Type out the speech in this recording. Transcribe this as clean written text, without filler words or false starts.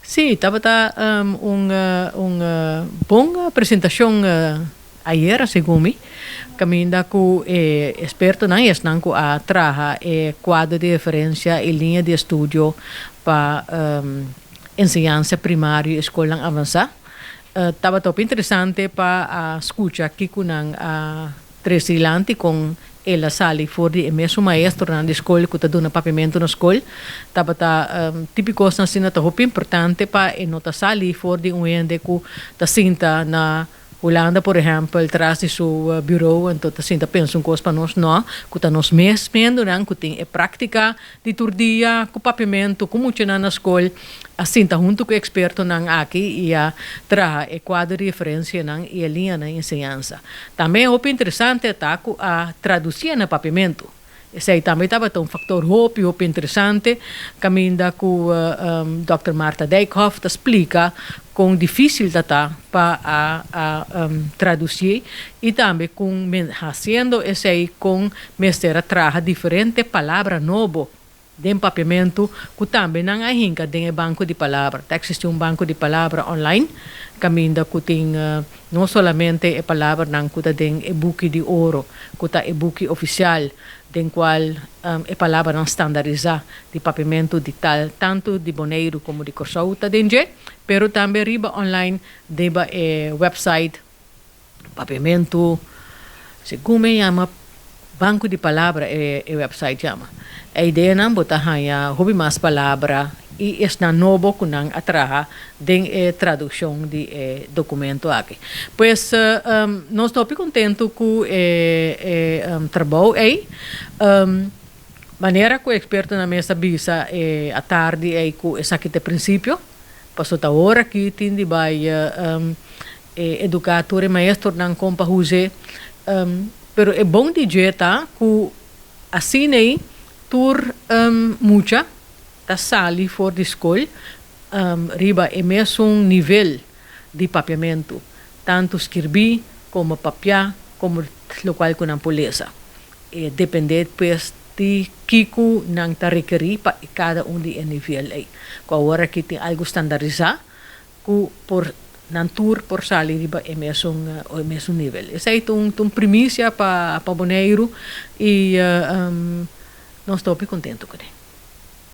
Sí, tabata un bon presentashon ayera, segun mi, kaminda ku e ekspertonan i esnan ku a traha e kuadro di referensia i liña di estudio pa enseñansa primario i skolnan avansá. Tabata hopi interesante pa a skucha kiko nan a trese dilanti kon el a sali for di e mesun maestronan di skol ku ta duna papiamentu na skol. Tabata tipi kosnan asina ta hopi importante pa e no ta sali for di un hende ku ta sinta na Hulanda por ehèmpel tras di su bureau anto ta sinta pensa un kos pa nos. No, ku ta nos mes mendonan ku tin e práktika di tur dia ku papiamentu ku muchanan na skol a sinta huntu ku e ekspertonan aki i a traha e kuadro di referensianan i e liñanan di enseñansa. Tambe hopi interesante ta ku a tradusié na papiamentu. Esei tambe tabata un faktor hopi hopi interesante kaminda ku dòkter Martha Dijkhoff ta splika kon difísil ta ta pa a a tradusié i tambe kon hasiendo esei kon mester a traha diferente palabra nobo den papiamentu ku tambe nan a hinka den e banko di palabra. Ta eksistí un banko di palabra online kaminda ku tin no solamente e palabranan ku ta den e buki di oro, ku ta e buki ofisial den kual e palabranan standarisá di papiamentu di tal tantu di Boneiru komo di Kòrsou ta den dje, pero tambe riba online riba e wèpsait Papiamentu, segun mi a yama Banco di Palabra e website yama. E ideanan bo ta haña hopi mas palabra i esnan nobo ku nan a traha den e tradukshon di e dokumento aki. Pues nos ta hopi kontentu ku e trabou ei. Manera ku e ekspertonan mes a bisa e atardi ei ku esaki ta e prinsipio, pasobra ta ora aki tin di bai E eduká tur e maestronan kon pa huz'é. Pero e bon di dje ta ku asina ei tur mucha ta sali for di skol riba e mesun nivel di papiamentu, tantu skirbí komo papiá komo lokual ku nan por lesa. E dependé pues di kiko nan ta rekerí pa kada un di e nivel ei. Ku awor aki tin algu standarisá ku por nan tur por sali riba e mesun e mesun nivel. Esei ta un ta un primisia pa pa Boneiru i nos ta hopi kontentu kuné.